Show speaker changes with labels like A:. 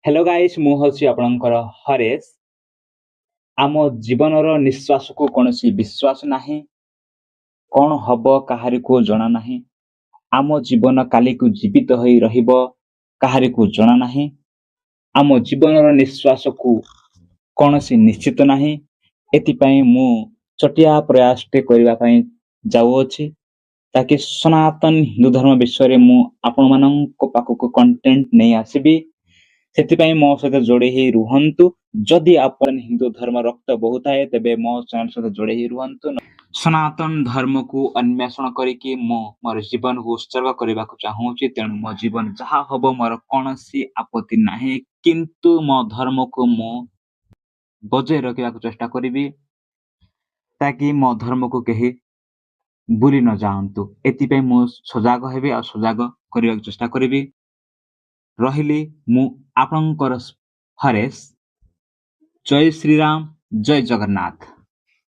A: Hello guys, ମୁଁ ହେଉଛି ଆପଣଙ୍କର ହରେଶ। ଆମ ଜୀବନର ନିଶ୍ୱାସକୁ କୌଣସି ବିଶ୍ୱାସ ନାହିଁ। କ'ଣ ହବ କାହାରିକୁ ଜଣା ନାହିଁ। ଆମ ଜୀବନ କାଲିକୁ ଜୀବିତ ହୋଇ ରହିବ, କାହାରିକୁ ଜଣା ନାହିଁ। ଆମ ଜୀବନର ନିଶ୍ୱାସକୁ କୌଣସି ନିଶ୍ଚିତ ନାହିଁ। ଏଥିପାଇଁ ମୁଁ ଛୋଟିଆ ପ୍ରୟାସଟେ କରିବା ପାଇଁ ଯାଉଅଛି, ତାକି ସନାତନ ହିନ୍ଦୁ ଧର୍ମ ବିଷୟରେ ମୁଁ ଆପଣମାନଙ୍କ ପାଖକୁ କଣ୍ଟେଣ୍ଟ ନେଇ ଆସିବି। ସେଥିପାଇଁ ମୋ ସହିତ ଯୋଡ଼ି ହେଇ ରୁହନ୍ତୁ। ଯଦି ଆପଣ ହିନ୍ଦୁ ଧର୍ମ ରକ୍ତ ବହୁଥାଏ, ତେବେ ମୋ ଚ୍ୟାନେଲ ସହିତ ଯୋଡ଼ି ହେଇ ରୁହନ୍ତୁ। ସନାତନ ଧର୍ମକୁ ଅନ୍ୱେଷଣ କରିକି ମୁଁ ମୋର ଜୀବନକୁ ଉତ୍ସର୍ଗ କରିବାକୁ ଚାହୁଁଛି। ତେଣୁ ମୋ ଜୀବନ ଯାହା ହବ, ମୋର କୌଣସି ଆପତ୍ତି ନାହିଁ, କିନ୍ତୁ ମୋ ଧର୍ମକୁ ମୁଁ ବଜାୟ ରଖିବାକୁ ଚେଷ୍ଟା କରିବି, ତାକି ମୋ ଧର୍ମକୁ କେହି ଭୁଲି ନ ଯାଆନ୍ତୁ। ଏଥିପାଇଁ ମୁଁ ସଜାଗ ହେବି ଆଉ ସଜାଗ କରିବାକୁ ଚେଷ୍ଟା କରିବି। ରହିଲି, ମୁଁ ଆପଣଙ୍କର ହରେଶ। ଜୟ ଶ୍ରୀରାମ, ଜୟ ଜଗନ୍ନାଥ।